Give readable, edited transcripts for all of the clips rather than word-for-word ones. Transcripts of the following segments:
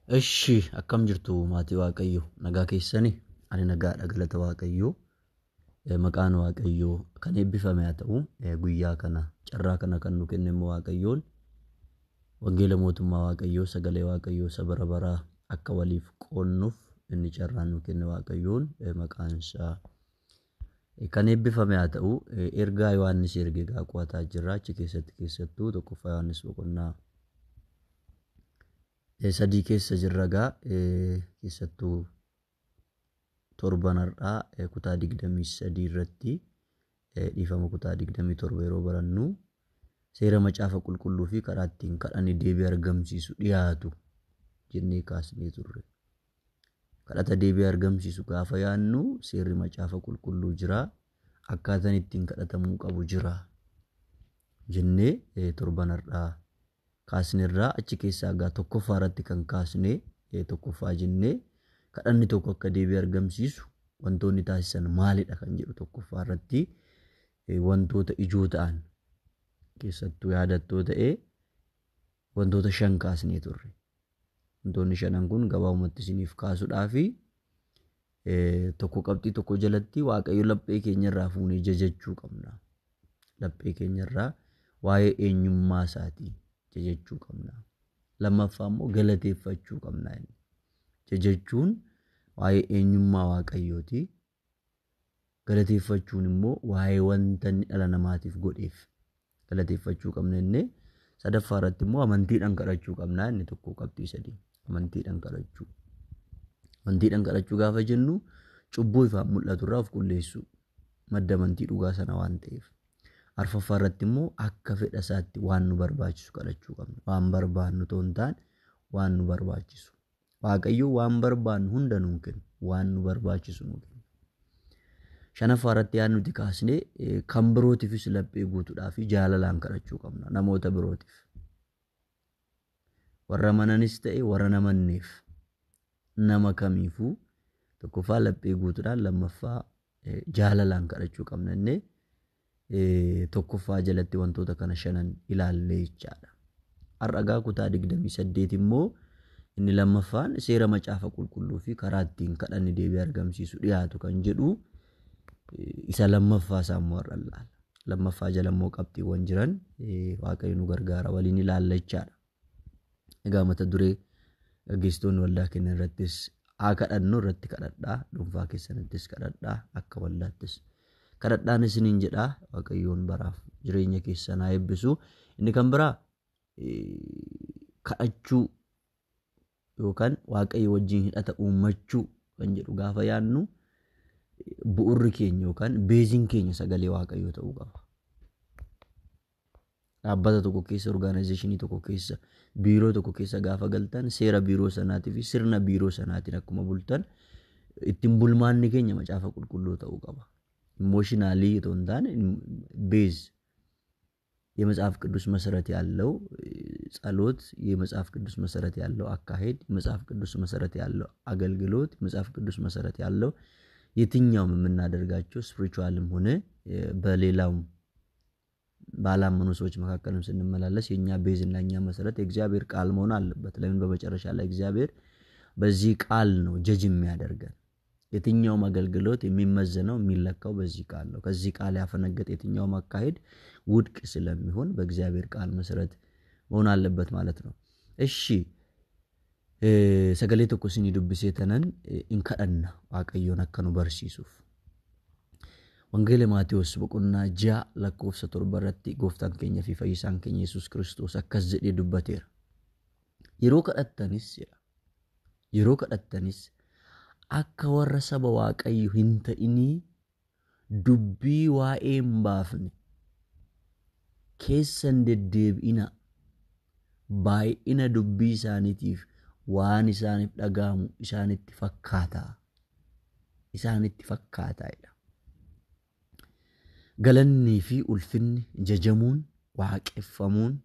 Eshi akkam jirtu maatii Waaqayyoo? Nagaa keessanii? Ani nagaadha, galata Waaqayyoo. Maqaan Waaqayyoo kan eebbifame haa ta'u. Guyyaa kana carraa kana kan nu kenne immoo Waaqayyoon wangeela mootummaa Waaqayyoo, sagalee Waaqayyoo isa bara baraa akka waliif qoonnuuf inni carraa nu kenne Waaqayyoon maqaan isaa kan eebbifame haa ta'u. Ergaa Yohaannis erge egaa qo'ataa jirra. Achi keessatti keessattuu tokkoffaa Yohaannis boqonnaa 3 keessa jirra egaa, keessattuu torban har'aa kutaa 23 irratti, dhiifama, kutaa 27 yeroo barannu seera macaafa qulqulluu fi karaa ittiin kadhanni deebii argamsiisu dhiyaatu jennee kaasnee turre. Kadhata deebii argamsiisu gaafa yaannu seerri macaafa qulqulluu jira, akkaataan ittiin kadhatamuu qabu jira jennee torban har'aa kaasnerraa. Achi keessaa egaa tokkoffaa irratti kan kaasne, tokkoffaa jennee kadhanni tokko akka deebii argamsiisu wantoonni taasisan maalidha kan jedhu, tokkoffaa irratti wantoota ijoo ta'an keessattuu yaadattoo ta'ee wantoota 5 kaasnee turre. Wantoonni shanan kun gabaabumatti isiniif kaasuudhaafi, tokko, qabxii tokko jalatti Waaqayyo laphee keenyarraa fuunee jajachuu qabna. Laphee keenyarraa waa'ee eenyummaa isaatii jajachuu qabna. Lammaffaa immoo galateeffachuu qabna. Jajachuun waa'ee eenyummaa Waaqayyooti. Galateeffachuun immoo waa'ee wanta inni dhala namaatiif godheef galateeffachuu qabna inni. Sadaffaa irratti immoo amantiidhaan kadhachuu qabna inni, tokko qabxii sadii. Amantiidhaan kadhachuu. Amantiidhaan kadhachuu gaafa jennu cubbuu ifaan mul'atu irraa of qulleessuu, madda amantii dhugaa sana waan ta'eef. Arfaffaa irratti immoo akka fedha isaatti waan nu barbaachisu kadhachuu qabna. Waan barbaannu otoo hin taane waan nu barbaachisu. Waaqayyo waan barbaannu hunda nuun kennu. Waan nu barbaachisu nu kenna. Shanaffaa irratti yaad nuti kaasne, kan birootiifis laphee guutuudhaa fi jaalalaan kadhachuu qabna. Namoota birootiif. Warra amananis ta'e warra namanneef, nama kamiifuu tokkoffaa laphee guutuudhaan, lammaffaa jaalalaan kadhachuu qabna innee tokkoffaa jalatti wantoota kana shanan ilaallee jechaadha. Har'a gaa kutaa 28 immoo inni lammaffaan seera macaafa qulqulluu fi karaa ittiin kadhanni deebii argamsiisu dhiyaatu kan jedhu, isa lammaffaa isaa immoo har'a ilaalla. Lammaffaa jala immoo qabxiiwwan jiran Waaqayyo nu gargaara waliin ilaalla jechaadha. Egaa mata duree gaggeessitoonni waldaa kennan irrattis haa kadhannu, irratti kadhadhaa, dhuunfaa keessanittis kadhadhaa, akka waldaattis kadhadhaan isiniin jedhaa. Waaqayyoon baraaf jireenya keessan haa eebbisu. Inni kan biraa kadhachuu yookaan Waaqayyo wajjin hidhata uummachuu kan jedhu gaafa yaadnu, bu'urri keenya yookaan beeziin keenya sagalee Waaqayyoo ta'uu qaba. Dhaabbata tokko keessa, organization tokko keessa, biiroo tokko keessa gaafa galtan seera biiroo sanaatii fi sirna biiroo sanaatiin akkuma bultan, ittiin bulmaanni keenya macaafa qulqulluu ta'uu qaba. Emotionally otoo hin taane base የመጽሐፍ ቅዱስ መሰረት ያለው ጸሎት፣ የመጽሐፍ ቅዱስ መሰረት ያለው አካሄድ፣ የመጽሐፍ ቅዱስ መሰረት ያለው አገልግሎት፣ የመጽሐፍ ቅዱስ መሰረት ያለው የትኛውም የምናደርጋቸው spiritual ም ሆነ በሌላውም ባላመኑ ሰዎች መካከልም ስንመላለስ የኛ base እና የኛ መሰረት የእግዚአብሔር ቃል መሆን አለበት። ለምን? በመጨረሻ ላይ እግዚአብሔር በዚህ ቃል ነው ጀጅ የሚያደርገን። የትኛውም አገልግሎት የሚመዘነው የሚለካው በዚህ ቃል ነው። ከዚህ ቃል ያፈነገጠ የትኛውም አካሄድ ውድቅ ስለሚሆን በእግዚአብሔር ቃል መሰረት መሆን አለበት ማለት ነው። እሺ፣ sagalee tokko isinii dubbisee tanan in kadhanna Waaqayyoon akka nu barsiisuuf. Wangeela Maatewos boqonnaa 6 lakkoofsa 7 irratti gooftaan keenya fi fayyisaan keenya Yesuus Kiristoos akkas jedhee dubbateera. Yeroo kadhattanis jedha. Yeroo kadhattanis akka warra saba Waaqayyo hin ta'inii dubbii waa'ee hin baafne keessan deddeebi'ina, baay'ina dubbii isaaniitiif waan isaaniif dhaga'amu isaanitti fakkaata. Isaanitti fakkaataadha. Galannii fi ulfinni, jajamuun, waaqeffamuun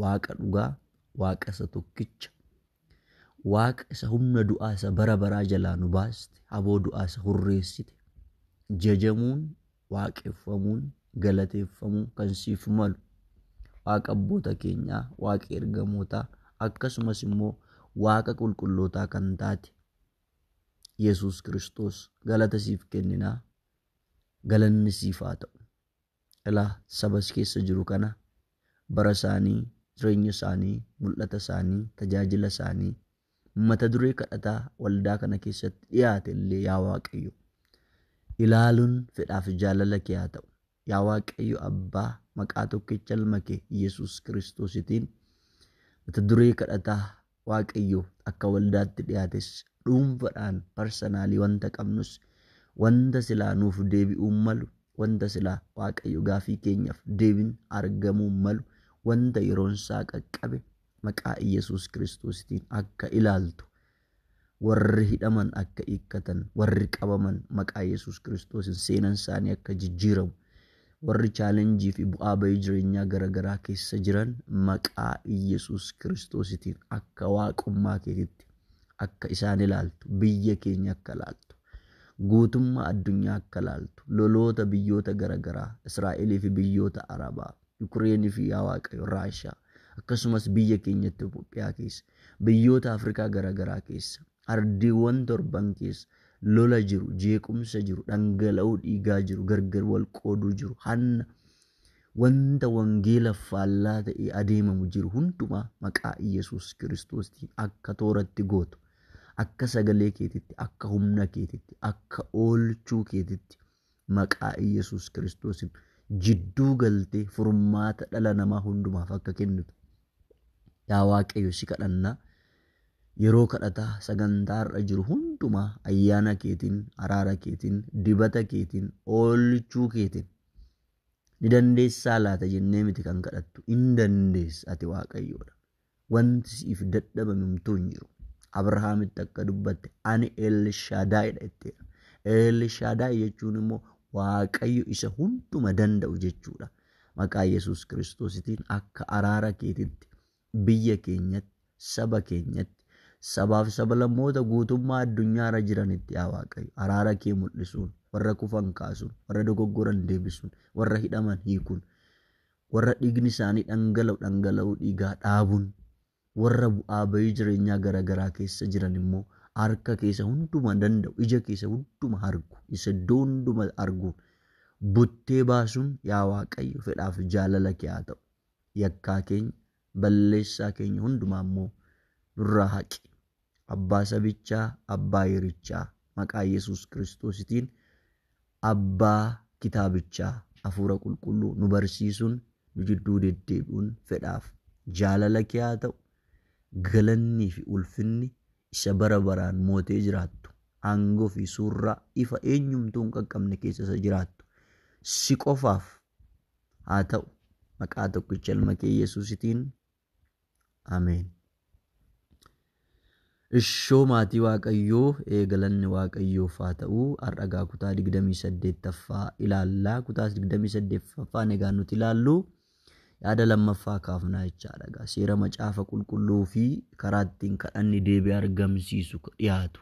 Waaqa dhugaa, Waaqa isa tokkicha, Waaqa isa humna du'aa isa bara baraa jalaa nu baaste, haboo du'aa isa hurreessite, jajamuun, waaqeffamuun, galateeffamuun kan siif malu Waaqa abboota keenyaa, Waaqa ergamootaa, akkasumas immoo Waaqa qulqullootaa kan taate Yesuus Kiristoos galata siif kenninaa, galanni siif haa ta'u. Ilaa saba si keessa jiru kana bara isaanii, jireenya isaanii, mul'ata isaanii, tajaajila isaanii, mata duree kadhataa waldaa kana keessatti dhiyaate illee yaa Waaqayyo ilaaluun fedhaaf jaalala kee haa ta'u. Yaa Waaqayyo Abbaa, maqaa tokkicha ilma kee Yesuus Kiristoositiin mata duree kadhataa Waaqayyo akka waldaatti dhiyaates dhuunfaadhaan parsanaalii wanta qabnus, wanta silaa nuuf deebi'uu malu, wanta silaa Waaqayyo gaafii keenyaaf deebiin argamuu malu, wanta yeroon isaa qaqqabe maqaa Yesuus Kiristoositiin akka ilaaltu, warri hidhaman akka hiikkatan, warri qabaman maqaa Yesuus Kiristoosiin seenan isaanii akka jijjiiramu, warri chaalenjii fi bu'aa bahii jireenyaa garaagaraa keessa jiran maqaa Yesuus Kiristoositiin akka waaqummaa keetitti akka isaan ilaaltu, biyya keenya akka ilaaltu, guutummaa addunyaa akka ilaaltu, loloota biyyoota garaagaraa Israa'elii fi biyyoota Arabaa, Yukireenii fi yaa Waaqayyo Raashaa, akkasumas biyya keenyatti Itoophiyaa keessa, biyyoota Afrikaa garaagaraa keessa, ardiiwwan torban keessa lola jiru, jeequmsa jiru, dhangala'uu dhiigaa jiru, gargar wal qooduu jiru, hanna wanta wangeela faallaa ta'ee adeemamu jiru hundumaa maqaa Yesuus Kiristoositiin akka tooratti gootu, akka sagalee keetitti, akka humna keetitti, akka oolchuu keetitti maqaa Yesuus Kiristoosiin jidduu galtee furmaata dhala namaa hundumaaf akka kennitu. Yaa Waaqayyo si kadhannaa. Yeroo kadhataa sagantaa irra jiru hundumaa ayyaana keetiin, araara keetiin, dibata keetiin, oolchuu keetiin ni dandeessaa laata jennee miti kan kadhattu. In dandeessa, ati Waaqayyoodha. Wanti siif dadhabame homtuu hin jiru. Abrahaamitti akka dubbatte ani Elshaadaayidha jetteera. Elshaadaay jechuun immoo Waaqayyo isa hunduma danda'u jechuudha. Maqaa Yesuus Kiristoositiin akka araara keetitti biyya keenyatti, saba keenyatti, sabaaf sablammoota guutummaa addunyaarra jiranitti yaa Waaqayyo araara kee mul'isuun, warra kufan kaasuun, warra dogoggoran deebisuun, warra hidhaman hiikuun, warra dhiigni isaanii dhangala'u dhangala'uu dhiigaa dhaabuun, warra bu'aa bahii jireenyaa garaagaraa keessa jiran immoo harka keessa hunduma danda'u, ija keessa hunduma argu, isa iddoo hunduma arguun buttee baasuun yaa Waaqayyo fedhaaf jaalala kee haa ta'u. Yakkaa keenya, balleessaa keenya hundumaa immoo nurraa haqi. Abbaa sabichaa, abbaa yerichaa, maqaa Yesuus Kiristoositiin abbaa kitaabichaa hafuura qulqulluu nu barsiisuun, nu jidduu deddeebi'uun fedhaaf jaalala kee haa ta'u. Galannii fi ulfinni isa bara baraan mootee jiraattu, aangoo fi suurraa ifa eenyumtuu hin qaqqabne keessa isa jiraattu si qofaaf haa ta'u. Maqaa tokkicha ilma kee Yesuusitiin ameen. Ishoo maatii Waaqayyoo, galanni Waaqayyoof haa ta'u. Har'a kutaa 28ffaa ilaallaa. Kutaa 28ffaan egaa nuti ilaallu yaada lammaffaa kaafnaa jechaadha. Seera macaafa qulqulluu fi karaa ittiin kadhanni deebii argamsiisu dhiyaatu.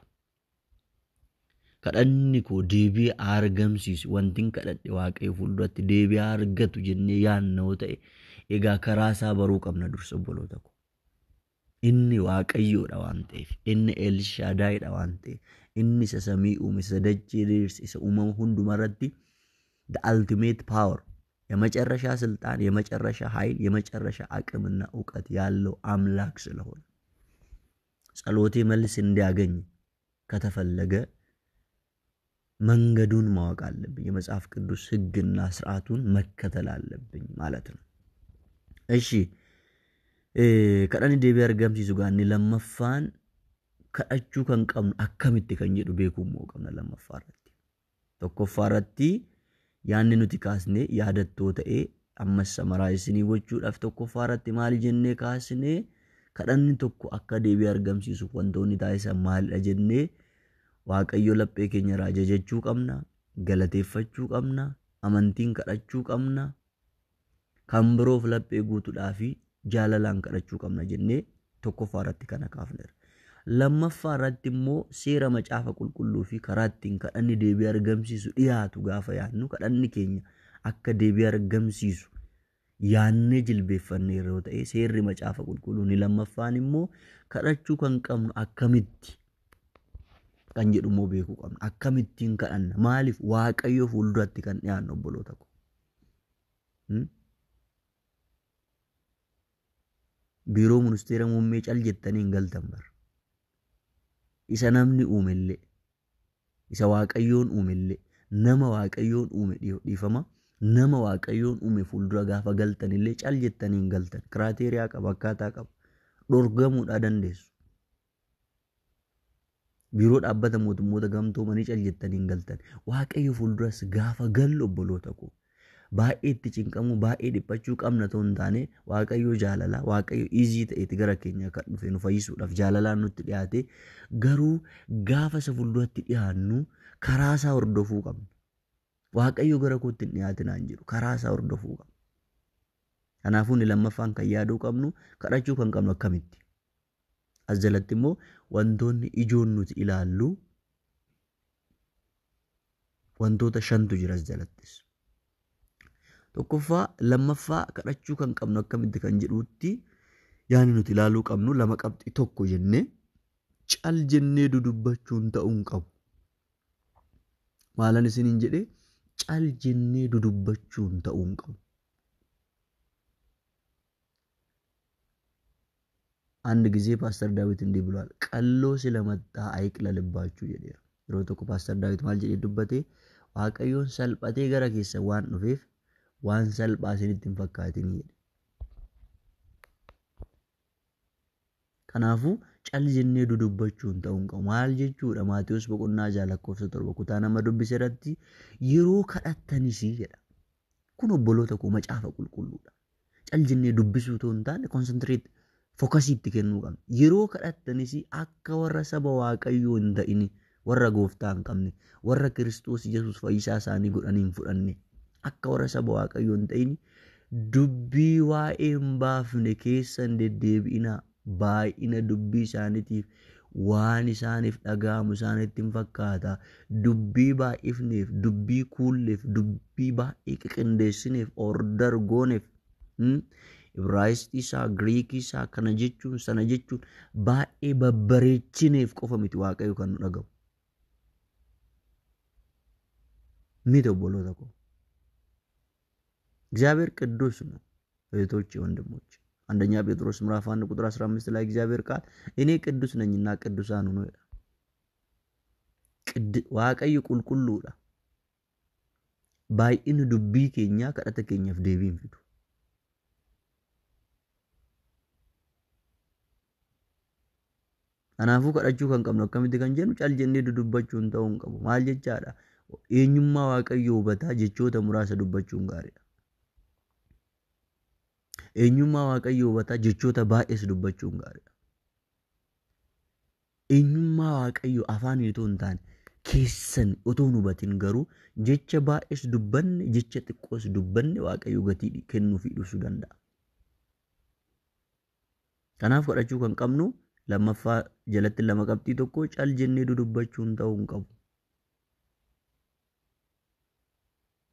Kadhanni koo deebii argamsiisu, wanti kadhadhe Waaqayyo fuulduratti deebii argatu jennee yaadna yoo ta'e, egaa karaa isaa baruu qabna dursa obboloota koo. Inni Waaqayyoodha waan ta'eef, inni Elshaadaayidha waan ta'eef, inni isa samii uume, isa dachee diriirse, isa uumama hundumarratti the ultimate power, የመጨረሻ ስልጣን፣ የመጨረሻ ኃይል፣ የመጨረሻ አቅምና እውቀት ያለው አምላክ ስለሆነ ጸሎቴ መልስ እንዲያገኝ ከተፈለገ መንገዱን ማወቅ አለብኝ። የመጽሐፍ ቅዱስ ሕግና ስርዓቱን መከተል አለብኝ ማለት ነው። እሺ kadhanni deebii argamsiisu gaanni lammaffaan kadhachuu kan qabnu akkamitti kan jedhu beekuu immoo qabna lammaffaa irratti. Tokkoffaa irratti yaadni nuti kaasne yaadattoo ta'ee ammas samaraa isinii gochuudhaaf, tokkoffaa irratti maali jennee kaasne? Kadhanni tokko akka deebii argamsiisuuf wantoonni taasisan maalidha jennee, Waaqayyo laphee keenya irraa jajachuu qabna, galateeffachuu qabna, amantiin kadhachuu qabna, kan biroof laphee guutuudhaa fi jaalalaan kadhachuu qabna jennee tokkoffaa irratti kana kaafneera. Lammaffaa irratti immoo seera macaafa qulqulluu fi karaa ittiin kadhanni deebii argamsiisu dhiyaatu gaafa yaadnu, kadhanni keenya akka deebii argamsiisu Yaannee jilbeeffannee yeroo ta'e seerri macaafa qulqulluu ni lammaffaan immoo kadhachuu kan qabnu akkamitti kan jedhu immoo beekuu qabna. Akkamittiin kadhanna? Maaliif Waaqayyo fuulduratti kan dhiyaannu obboloota ko? Biiroo ministeera muummee cal jettanii hin galtan bara. Isa namni uumellee, isa Waaqayyoon uumellee, nama Waaqayyoon uume dhiifama, nama Waaqayyoon uume fuuldura gaafa galtanillee cal jettanii hin galtan. Kiraateeriyaa qaba, akkaataa qaba. Dhorgamuudhaa dandeessu. Biiroo dhaabbata mootummoota gamtoomanii cal jettanii hin galtan. Waaqayyo fuulduras gaafa gallu obboloota koo. Baay'ee itti cinqamuu, baay'ee dhiphachuu qabna otoo hin taane Waaqayyo jaalala, Waaqayyo izii ta'eeti gara keenya kan dhufe nu fayyisuudhaaf jaalalaan nutti dhiyaate garuu gaafa isa fuulduratti dhiyaannu karaa isaa hordofuu qabna. Waaqayyo gara kootti hin dhiyaatinaan jedhu karaa isaa hordofuu qabna. Kanaafuu inni lammaffaan kan yaaduu qabnu kadhachuu kan qabnu akkamitti? As jalatti immoo wantoonni ijoon nuti ilaallu wantoota shantu jira as jalattis. Tokkoffaa lammaffaa kadhachuu kan qabnu akkamitti kan jedhutti yaani nuti ilaaluu qabnu lama qabxii tokko jennee cal jennee dudubbachuun ta'uu hin qabu. Maalan isiniin jedhee cal jennee dudubbachuun ta'uu hin qabu. አንድ ጊዜ ፓስተር ዳዊት እንዲህ ብሏል፣ ቀሎ ስለመጣ አይቅለልባችሁ jedheera. Yeroo tokko ፓስተር ዳዊት maal jedhee dubbate Waaqayyoon salphatee gara keessa waan dhufeef waan salphaa isinitti hin fakkaatin jedhe. Kanaafuu cal jennee dudubbachuun ta'uu hin qabu. Maal jechuudha? Maatewos boqonnaa 6 lakkoofsa 7 kutaa nama dubbise irratti yeroo kadhattanis jedha. Kun obboloota koo macaafa qulqulluudha. Cal jennee dubbisuu otoo hin taane konsentireet fokasii itti kennuu qabna. Yeroo kadhattanis akka warra saba Waaqayyoo hin ta'in, warra gooftaa hin qabne, warra Kiristoos Yesuus fayyisaa isaanii godhanii hin fudhanne, akka warra saba Waaqayyoo hin ta'in dubbii waa'ee hin baafne keessa hin deddeebi'inaa. Baay'ina dubbii isaaniitiif waan isaaniif dhaga'amu isaanitti hin fakkaata. Dubbii baay'ifneef, dubbii kuulleef, dubbii baay'ee qiqindeessineef, ordar gooneef, Ibraayisxii isaa, Giriikii isaa, kana jechuun, sana jechuun baay'ee babbareechineef qofa miti Waaqayyo kan nu dhaga'u. Miti obboloota koo. እግዚአብሔር ቅዱስ ነው። እህቶቼ ወንድሞች፣ አንደኛ ጴጥሮስ ምዕራፍ 1 ቁጥር 15 ላይ እግዚአብሔር ቃል እኔ ቅዱስ ነኝና ቅዱሳን ሁኑ ይላል። Waaqayyo qulqulluudha. Baay'inni dubbii keenyaa kadhata keenyaaf deebii hin fidu. Kanaafuu kadhachuu kan qabnu akkamitti kan jennu cal jennee dudubbachuun ta'uu hin qabu. Maal jechaadha? Eenyummaa Waaqayyoo hubataa jechoota muraasa dubbachuun gaariidha. Eenyummaa Waaqayyoo hubataa jechoota baay'ees dubbachuun gaariidha. Eenyummaa Waaqayyoo afaan otoo hin taane keessan otoo hin hubatin garuu jecha baay'ees dubbanne jecha xiqqoos dubbanne Waaqayyo gatii kennuufii dhiisuu danda'a. Kanaaf kadhachuu kan qabnu lammaffaa jalatti lama qabxii tokko cal jennee dudubbachuun ta'uu hin qabu.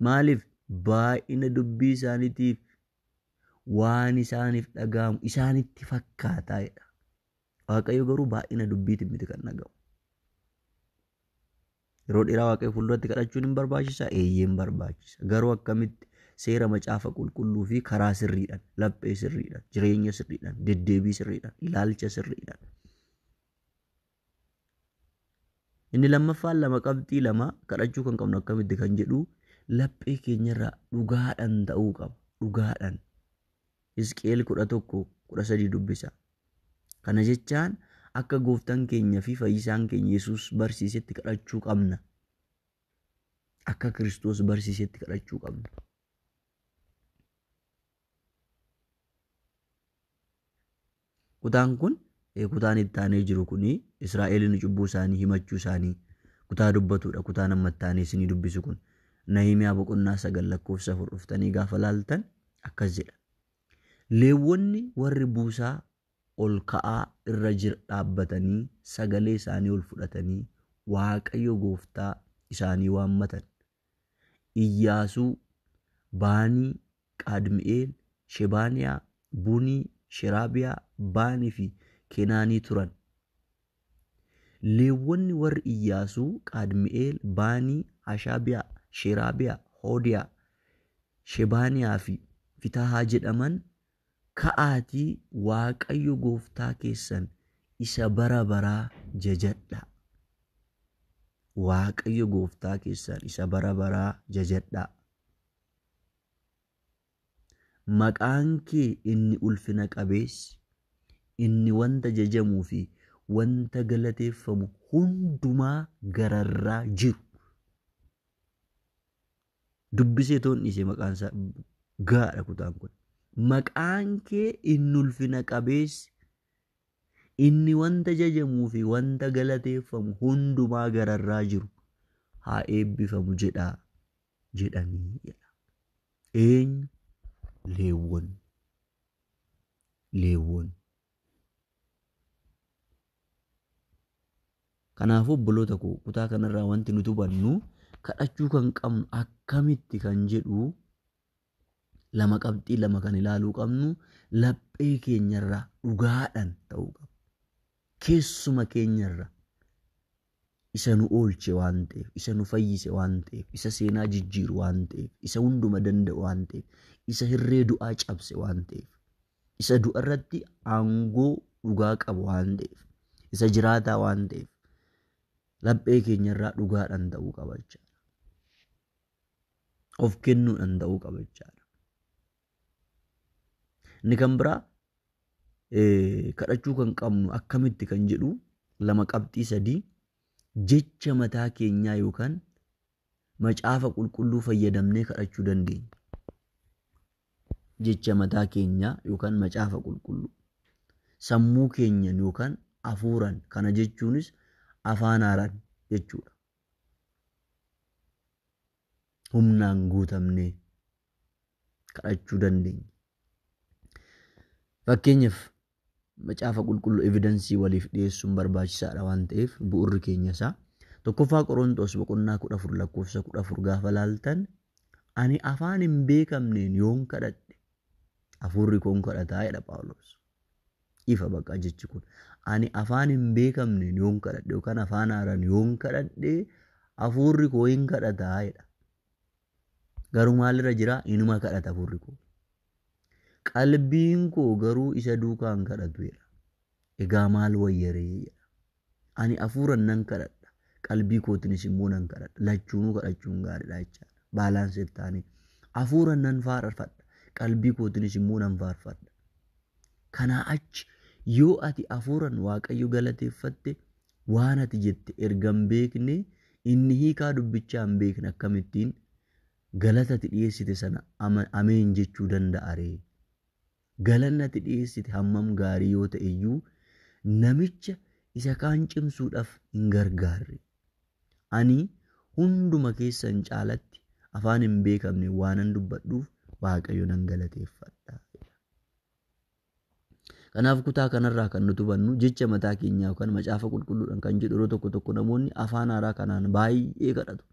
Maaliif? Baay'ina dubbii isaaniitiif waan isaaniif dhaga'amu isaanitti fakkaataa jedha. Waaqayyo garuu baay'ina dubbiitiin miti kan dhaga'u. Yeroo dheeraa Waaqayyo fuulduratti kadhachuun hin barbaachisaa? Eeyyee hin barbaachisa. Garuu akkamitti? Seera macaafa qulqulluu fi karaa sirriidhaan, laphee sirriidhaan, jireenya sirriidhaan, deddeebii sirriidhaan, ilaalcha sirriidhaan. Inni lammaffaan lama qabxii lama kadhachuu kan qabnu akkamitti kan jedhu laphee keenyarraa dhugaadhaan ta'uu qaba. Dhugaadhaan. Hisqi'eel 11:13 dubbisa. Kana jechaan akka gooftaan keenya fi fayyisaan keenya Yesuus barsiisetti kadhachuu qabna. Akka Kiristoos barsiisetti kadhachuu qabna. Kutaan kun kutaan itti aanee jiru kuni Israa'eliin cubbuu isaanii himachuu isaanii kutaa dubbatudha. Kutaan amma itti aanee isinii dubbisu kun Nahimiyaa boqonnaa 9 lakkoofsa 4 dhuftanii gaafa laaltan akkas jedha. Leewwonni warri buusaa ol ka'aa irra jira dhaabbatanii sagalee isaanii ol fudhatanii Waaqayyo gooftaa isaanii waammatan. Iyyaasuu, Baanii, Qaadmi'eel, Shebaaniyaa, Bunii, Sheraabiyaa, Baanii fi Kenaanii turan. Leewwonni warri Iyyaasuu, Qaadmi'eel, Baanii, Hashaabiyaa, Sheraabiyaa, Hoodiyaa, Shebaaniyaa fi Fitahaa jedhaman ka'aatii Waaqayyo gooftaa keessan isa bara baraa jajadhaa. Waaqayyo gooftaa keessan isa bara baraa jajadhaa. Maqaan kee inni ulfina qabeessi, inni wanta jajamuu fi wanta galateeffamu hundumaa gararraa jiru. Dubbisee toon dhiise maqaan isaa gaadha kutaan kun. Maqaan kee inni ulfina qabeessi, inni wanta jajamuu fi wanta galateeffamu hundumaa gararraa jiru haa eebbifamu jedhaa jedhanii jedha. Eenyu? Leewwonni. Leewwonni. Kanaafuu obboloota koo kutaa kanarraa wanti nuti hubannu kadhachuu kan qabnu akkamitti kan jedhu lama qabxii lama kan ilaaluu qabnu laphee keenyarraa dhugaadhaan ta'uu qaba. Keessuma keenyarraa isa nu oolche waan ta'eef, isa nu fayyise waan ta'eef, isa seenaa jijjiiru waan ta'eef, isa hunduma danda'u waan ta'eef, isa hirree du'aa cabse waan ta'eef, isa du'arratti aangoo dhugaa qabu waan ta'eef, isa jiraataa waan ta'eef, laphee keenyarraa dhugaadhaan ta'uu qaba jechaadha. Of kennuudhaan ta'uu qaba jechaadha. Inni kan biraa kadhachuu kan qabnu akkamitti kan jedhu lama qabxii sadii jecha mataa keenyaa yookaan macaafa qulqulluu fayyadamnee kadhachuu dandeenya. Jecha mataa keenyaa yookaan macaafa qulqulluu sammuu keenyan yookaan hafuuraan, kana jechuunis afaan haaraan jechuudha. Humnaan guutamnee kadhachuu dandeenya. Fakkeenyaaf macaafa qulqulluu evidensii waliif dhiyeessuun barbaachisaadha waan ta'eef bu'urri keenya isaa. Tokkoffaa Qorontos boqonnaa 14 lakkoofsa 14 gaafa laaltan ani afaan hin beekamneen yoon kadhadhe hafuurri koon kadhataa jedha Phaawulos. Ifa baqa jechi kun. Ani afaan hin beekamneen yoon kadhadhe yookaan afaan haaraan yoon kadhadhe hafuurri koo hin kadhataa jedha. Garuu maalirra jira? Inuma kadhata hafuurri koo. Qalbiin koo garuu isa duukaa hin kadhatu jedha. Egaa maal wayyaree jedha. Ani hafuuran nan kadhadha. Qalbii kootinis immoo nan kadhadha. Lachuunuu kadhachuun gaariidha jechaadha. Baalaansii ta'anii. Hafuuran nan faarfadha. Qalbii kootinis immoo nan faarfadha. Kanaa achi yoo ati hafuuran Waaqayyo galateeffatte waan ati jette erga hin beekne inni hiikaa dubbichaa hin beekne akkamittiin galata ati dhiyeessite sana ameen jechuu danda'a ree? Galanni ati dhiyeessite hammam gaarii yoo ta'e iyyuu namicha isa kaan cimsuudhaaf hin gargaarre. Ani hunduma keessan caalatti afaan hin beekamne waanan dubbadhuuf Waaqayyo nan galateeffadha. Kanaaf kutaa kanarraa kan nuti hubannu jecha mataa keenyaa yookaan macaafa qulqulluudhaan kan jedhu yeroo tokko tokko namoonni afaan haaraa kanaan baay'ee kadhatu.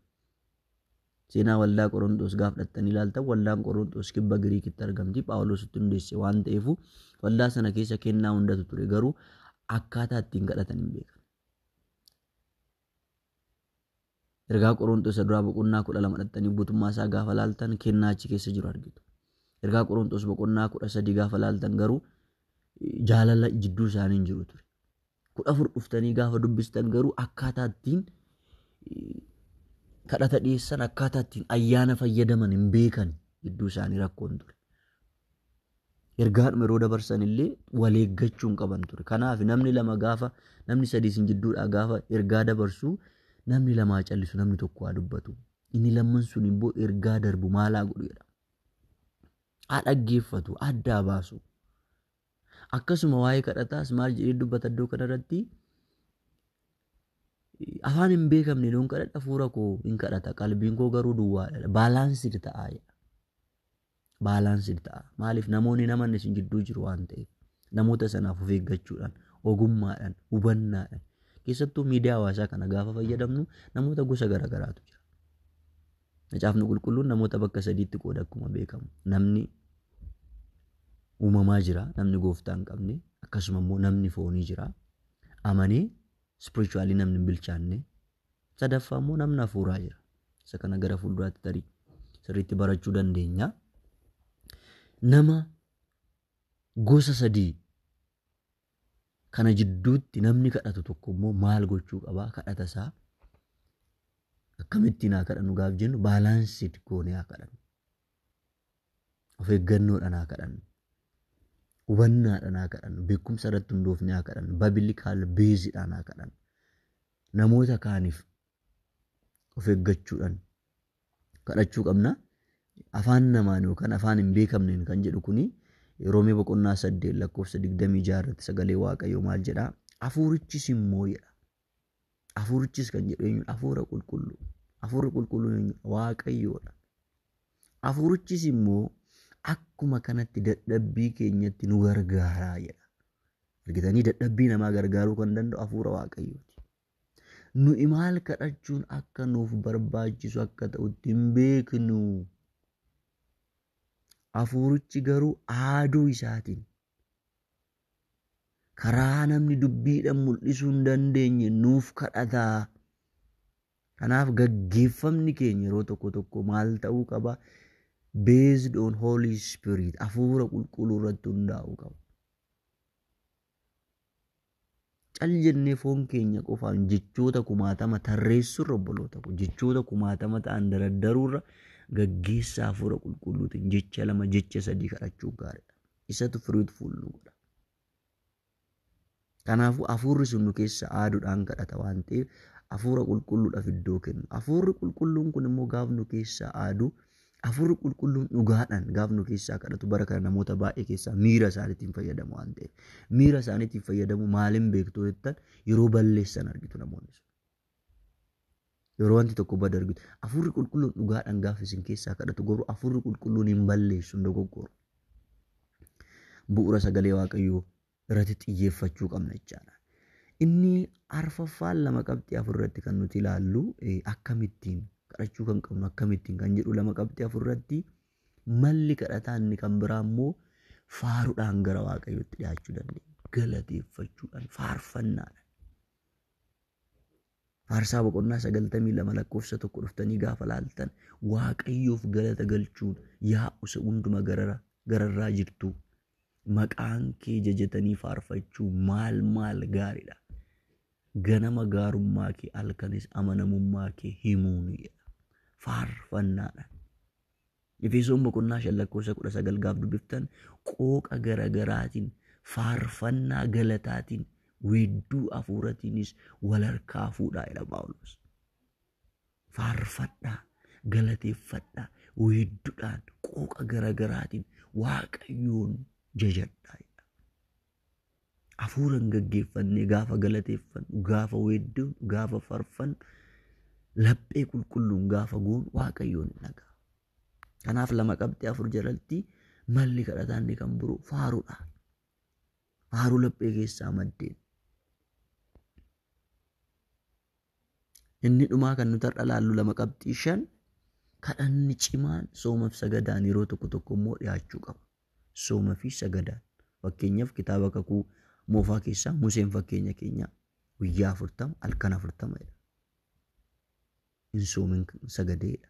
Seenaa waldaa Qorontos gaaf dhattanii ilaaltan waldaan Qorontos kibba Giriikitti argamti. Phaawulositti hundeesse waan ta'eef waldaa sana keessa kennaa hundatu ture garuu akkaataa ittiin kadhatan hin beekan. Ergaa Qorontos duraa boqonnaa 12 dhattanii guutummaa isaa gaafa laaltan kennaa achi keessa jiru argitu. Ergaa Qorontos boqonnaa 13 gaafa laaltan garuu jaalala jidduu isaanii hin jiru ture. 14 dhuftanii gaafa dubbistan garuu akkaataa ittiin kadhata dhiyeessan akkaataa ittiin ayyaana fayyadaman hin beekan gidduu isaanii rakkoon ture. Ergaadhuma yeroo dabarsan illee wal eeggachuu hin qaban ture. Kanaaf namni lama gaafa namni sadii isin jidduudhaa gaafa ergaa dabarsu namni lamaa callisu namni tokko haa dubbatu. Inni lamman sun immoo ergaa darbu maalaa godhu jedha. Haa dhaggeeffatu, addaa baasu. Akkasuma waa'ee kadhataas maal jedhee dubbata iddoo kanarratti afaan hin beekamne yoon kadhadha hafuura koo hin kadhata qalbiin koo garuu duwwaadha. Baalaansii ta'a jedha. Baalaansii ta'a. Maaliif namoonni namanne isin jidduu jiru waan ta'eef namoota sanaaf of eeggachuudhaan ogummaadhaan hubannaadhaan keessattuu miidiyaa hawaasaa kana gaafa fayyadamnu namoota gosa garaagaraatu jira. Macaafni qulqulluun namoota bakka sadiitti qooda akkuma beekamu namni Uumamaa jira, namni gooftaa hin qabne, akkasuma immoo namni foonii jira. Amanee spiritually namni hin bilchaanne. Sadaffaa immoo namni hafuuraa jira. Isa kana gara fuulduraatti tarii sirriitti barachuu dandeenya. Nama gosa sadii kana jidduutti namni kadhatu tokko immoo maal gochuu qabaa? Kadhata isaa akkamittiin haa kadhannu gaaf jennu balanced goonee haa kadhannu. Of eeggannoodhaan haa kadhannu. Hubannaadhaan haa kadhannu. Beekumsa irratti hundoofnee haa kadhannu. Biblical baseiidhaan haa kadhannu. Namoota kaaniif of eeggachuudhaan kadhachuu qabna. Afaan namaan yookaan afaan hin beekamneen kan jedhu kuni Roomee boqonnaa 8 lakkoofsa 26 irratti sagalee Waaqayyoo maal jedhaa? Hafuurichis immoo jedha. Hafuurichis kan jedhu eenyudha? Hafuura qulqulluu. Hafuurri qulqulluun eenyudha? Waaqayyoodha. Hafuurichis immoo akkuma kanatti dadhabbii keenyatti nu gargaaraa jedha. Argitanii, dadhabbii namaa gargaaruu kan danda'u hafuura Waaqayyooti. Nuyi maal kadhachuun akka nuuf barbaachisu akka ta'utti hin beeknu. Hafuurichi garuu aaduu isaatiin karaa namni dubbiidhaan mul'isuu hin dandeenye nuuf kadhataa. Kanaaf gaggeeffamni keenya yeroo tokko tokko maal ta'uu qaba? Based on Holy Spirit, hafuura qulqulluu irratti hundaa'uu qaba. Cal jennee foon keenya qofaan jechoota kumaatama tarreessuurra, obboloota koo, jechoota kumaatama ta'an daraddaruurra gaggeessaa hafuura qulqulluutiin jecha lama, jecha sadii kadhachuu gaariidha. Isatu fruitful nu godha. Kanaafuu hafuurri sun nu keessa aaduudhaan kadhata waan ta'eef hafuura qulqulluudhaaf iddoo kennu. Hafuurri qulqulluun kun immoo gaaf nu keessa aadu, hafuurri qulqulluun dhugaadhaan gaaf nu keessaa kadhatu, bara kana namoota baay'ee keessaa miira isaaniitiin fayyadamu waan ta'eef. Miira isaaniitiin fayyadamu maaliin beektu jettan, yeroo balleessan argitu namoonni sun. Yeroo wanti tokko badu argitu. Hafuurri qulqulluun dhugaadhaan gaaf isin keessaa kadhatu garuu hafuurri qulqulluun hin balleessu, hin dogoggoru. Bu'uura sagalee Waaqayyoo irratti xiyyeeffachuu qabna jechaadha. Inni arfaffaan 2.4 irratti kan nuti ilaallu, akkamittiin kadhachuu kan qabnu akkamittiin kan jedhu, 2.4 irratti malli kadhataa inni kan biraa immoo faaruudhaan gara Waaqayyootti dhiyaachuu dandeenya. Galateeffachuudhaan, faarfannaadhaan. Faarsaa boqonnaa 92 lakkoofsa 1 dhuftanii gaafa laaltan, Waaqayyoof galata galchuun yaa'u hunduma gararraa jirtu. Maqaan kee jajatanii faarfachuu maal maal gaariidha. Ganama gaarummaa kee, halkanis amanamummaa kee himuun jedha. Faarfannaadhaan. Efesoon boqonnaa 5 lakkoofsa 19 gaaf dubbiftan, qooqa garagaraatiin, faarfannaa galataatiin, weedduu hafuuratiinis wal harkaa fuudhaa jedha Phaawulos. Faarfadhaa, galateeffadhaa, weedduudhaan, qooqa garagaraatiin Waaqayyoon jajadhaa jedha. Hafuuraan gaggeeffannee gaafa galateeffannu, gaafa weedduun, gaafa faarfannu, laphee qulqulluun gaafa goonu Waaqayyoon hin dhaga'a. Kanaaf 2.4 jalatti malli kadhataa inni kan biroo faaruudha. Faaruu laphee keessaa maddeen. Inni dhumaa kan nuti har'a laallu 2.5, kadhanni cimaan soomaaf sagadaan yeroo tokko tokko immoo dhiyaachuu qaba. Sooma fi sagadaan. Fakkeenyaaf kitaaba kakuu moofaa keessaa Museen fakkeenya keenya guyyaa 40 halkan 40 jedha. Hin soomin sagadeedha.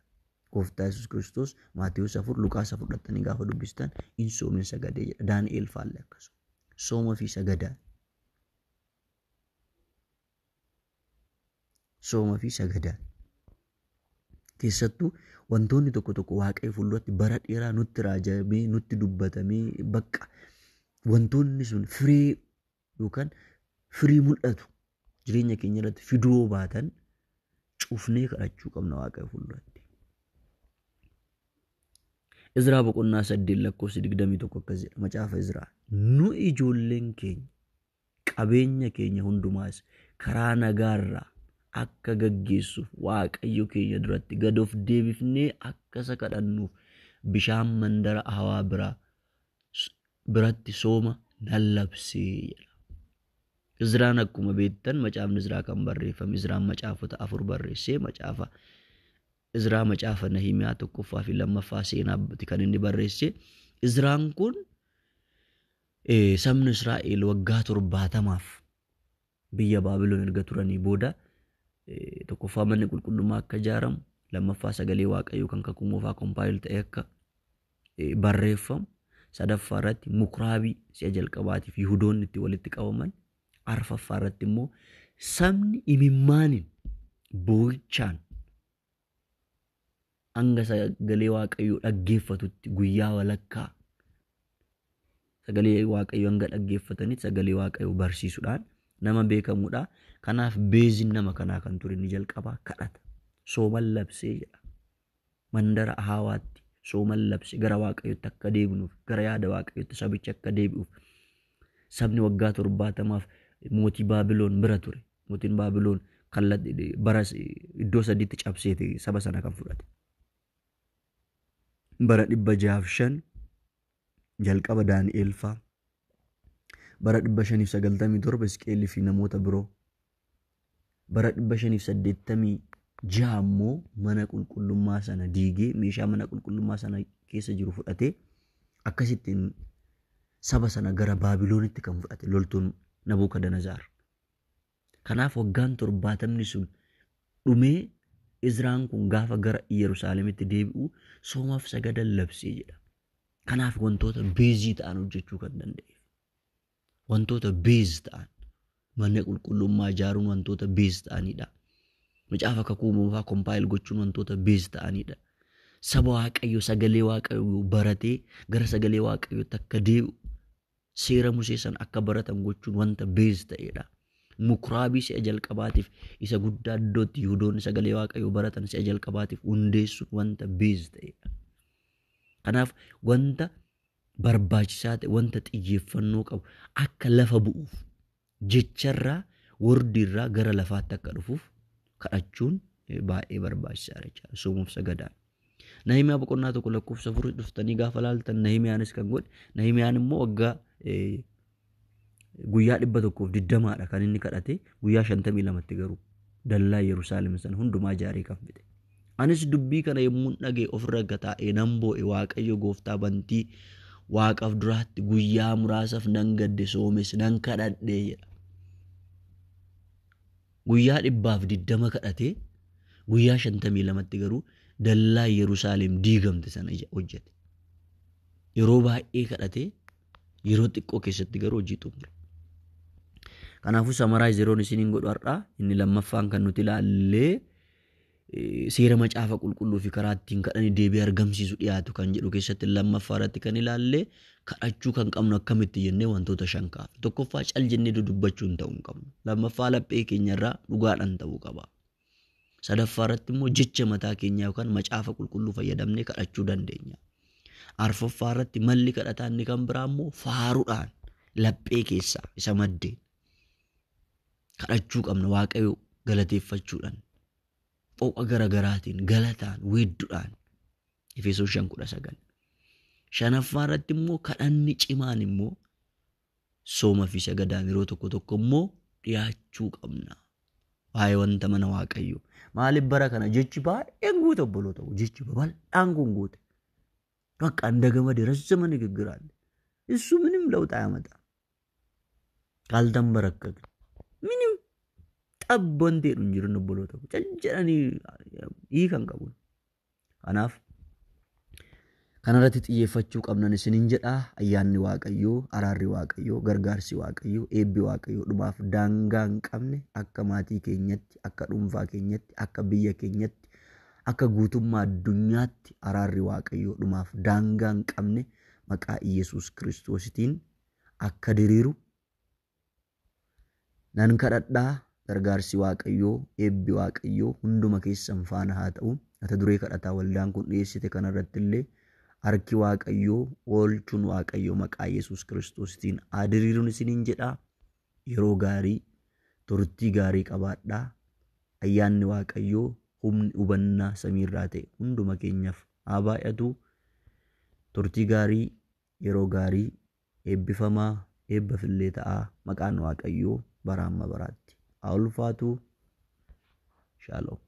Gooftaa Yesuus Kiristoos Maatewos 4, Luqaas 4 dhattanii gaafa dubbistan hin soomin sagadee jedha. Daani'el faallee akkasuma. Sooma fi sagadaan. Sooma fi sagadaan. Keessattuu wantoonni tokko tokko Waaqayyo fuulduratti bara dheeraa nutti raajamee, nutti dubbatamee, bakka wantoonni sun firee yookaan firii mul'atu jireenya keenya irratti fiduu baatan cufnee kadhachuu qabna Waaqayyo fuulduratti. Izraa boqonnaa 8 lakkoofsa 21 akkas jedha, macaafa Izraa. Nu ijoolleen keenya, qabeenya keenya hundumaas karaa nagaarraa akka gaggeessuuf Waaqayyo keenya duratti gad of deebifnee akka isa kadhannuuf bishaan mandara Ahawaa biratti sooma nan labsee jedha. Izraan akkuma beektan, macaafni Izraa kan barreeffame, Izraan macaafota 4 barreessee, macaafa Izraa, macaafa Nahimiyaa tokkoffaa fi lammaffaa seenaatti kan inni barreesse. Izraan kun Sabni Israa'el waggaa 70 biyya Baabiloon erga turanii booda tokkoffaa manni qulqullummaa akka ijaaramu, lammaffaa sagalee Waaqayyoo kan kakuu moofaa compile ta'e akka barreeffamu, sadaffaa irratti mukraabii si'a jalqabaatiif Yihudoonni itti walitti qabaman, arfaffaa irratti immoo sabni imimmaaniin boo'ichaan hanga sagalee Waaqayyoo dhaggeeffatutti guyyaa walakkaa sagalee Waaqayyoo hanga dhaggeeffatanitti sagalee Waaqayyoo barsiisuudhaan nama beekamuudha. Kanaaf beeziin nama kanaa kan ture inni jalqabaa kadhata. Sooman labsee jedha. Mandara Ahaawaatti sooman labsee gara Waaqayyootti akka deebinuuf, gara yaada Waaqayyootti sabichi akka deebi'uuf. Sabni waggaa 70 mootii Baabiloon bira ture. Mootiin Baabiloon bara iddoo sadiitti cabseeti saba sana kan fudhate. Bara 605 jalqaba Daani'eel fa'a. Bara 597 Hisqeelii fi namoota biroo. Bara 586 immoo mana qulqullummaa sana diigee meeshaa mana qulqullummaa sana keessa jiru fudhatee akkasittiin saba sana gara Baabiloonitti kan fudhate loltuun Nabukadanazaar. Kanaaf waggaan 70 sun dhumee Izraan kun gaafa gara Yerusaalemitti deebi'u soomaaf sagada labsee jedha. Kanaaf wantoota beezii ta'an hojjechuu kan danda'eef. Wantoota beez ta'an mana qulqullummaa ijaaruun wantoota beez ta'anidha. Macaafa kakuu moofaa compile gochuun wantoota beez ta'anidha. Saba Waaqayyoo sagalee Waaqayyoo baratee gara sagalee Waaqayyootti akka deebi'u seera Musee sana akka baratan gochuun wanta beez ta'edha. Mukraabii si'a jalqabaatiif isa guddaa iddootti Yihudoonni sagalee Waaqayyoo baratan si'a jalqabaatiif hundeessuun wanta beez ta'edha. Kanaaf wanta barbaachisaa ta'e, wanta xiyyeeffannoo qabu akka lafa bu'uuf jecharraa wordiirraa gara lafaatti akka dhufuuf kadhachuun baay'ee barbaachisaadha jechaadha. Soomuuf sagadaan. Nahimiyaa boqonnaa 1 lakkoofsa 4 dhuftanii gaafa laaltan Nahimiyaanis kan godhe, Nahimiyaan immoo waggaa guyyaa 120 kan inni kadhate, guyyaa 52 garuu dallaa Yerusaalem sana hundumaa ijaaree kan fixe. Anis dubbii kana yommuun dhaga'e ofirra gataa'ee nan boo'e, Waaqayyo gooftaa bantii waaqaaf duraatti guyyaa muraasaaf nan gadde, soomes nan kadhadhe jedha. Guyyaa 120 kadhatee guyyaa 52 garuu dallaa Yerusaalem diigamte sana hojjete. Yeroo baay'ee kadhatee yeroo xiqqoo keessatti garuu hojii xumure. Kanaafuu summarize yeroon isiniin godhu har'aa inni lammaffaan kan nuti ilaallee seera macaafa qulqulluu fi karaa ittiin kadhanii deebii argamsiisu dhiyaatu kan jedhu keessatti lammaffaa irratti kan ilaallee kadhachuu kan qabnu akkamitti jennee wantoota 5 kaafne. Tokkoffaa cal jennee dudubbachuun ta'uu hin qabnu. Lammaffaa laphee keenyarraa dhugaadhaan ta'uu qaba. Sadaffaa irratti immoo jecha mataa keenyaa yookaan macaafa qulqulluu fayyadamnee kadhachuu dandeenya. Arfaffaa irratti malli kadhataa inni kan biraa immoo faaruudhaan laphee keessaa isa maddeen kadhachuu qabna. Waaqayyo galateeffachuudhaan, fooqa garagaraatiin, galataan, weedduudhaan. Efesoon 5:19. Shanaffaa irratti immoo kadhanni cimaan immoo sooma fi sagadaan yeroo tokko tokko immoo dhiyaachuu qabna. Waa'ee wanta mana Waaqayyoo. Maaliif bara kana jechi baay'een guute obboloota koo, jechi babal'aan kun guute. Bakka እንደገመድ የረዘመ ንግግር አለ። እሱ ምንም ለውጥ አያመጣም። ካልተንበረከክ ምንም ጠብ wanti jedhu hin jiru obboloota koo. Cal jedhanii hiikan qabu. Kanaaf kanarratti xiyyeeffachuu qabnan isiniin jedha. Ayyaanni Waaqayyoo, araarri Waaqayyoo, gargaarsi Waaqayyoo, eebbi Waaqayyoo dhumaaf daangaa hin qabne akka maatii keenyatti, akka dhuunfaa keenyatti, akka biyya keenyatti, akka guutummaa addunyaatti araarri Waaqayyoo dhumaaf daangaa hin qabne maqaa Iyyasuus Kiristoositiin akka diriiru nan kadhadhaa. Gargaarsi Waaqayyoo, eebbi Waaqayyoo hunduma keessan faana haa ta'u. Mata duree kadhataa waldaan kun dhiyeessite kanarratti illee harki Waaqayyoo, oolchuun Waaqayyoo maqaa Yesuus Kiristoositiin haa diriiruun isiniin jedha. Yeroo gaarii, turtii gaarii qabaadhaa. Ayyaanni Waaqayyoo humni hubannaa samiirraa ta'e hunduma keenyaaf haa baay'atu. Turtii gaarii, yeroo gaarii, eebbifamaa, eebba fillee ta'aa. Maqaan Waaqayyoo bara amma baraatti haa ulfaatu. Shalom.